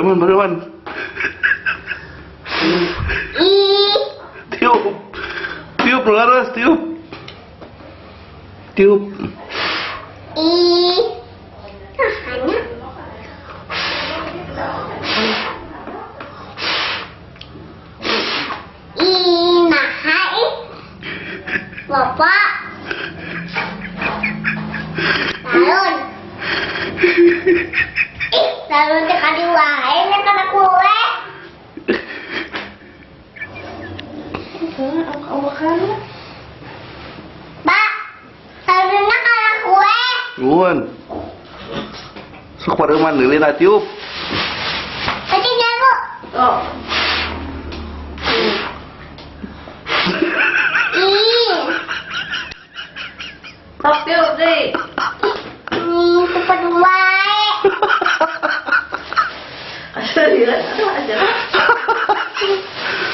Man, baru man. Tiup. Tiup laras, tiup. Tiup. Bapak. Talon. Ih, talon teh kali wae nek kana kue. Pak, talonnya kana kue. Nuhun. Sok pareuman lilin tiup. Tadi jago. Oh. Sok tiup deui. Cepet wae.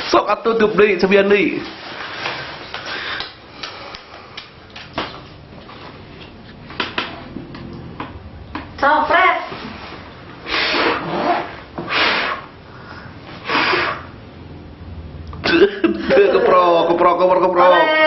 Sok atuh tiup deui, sebian deui. Sok Fred. Keprok, keprok, keprok, keprok.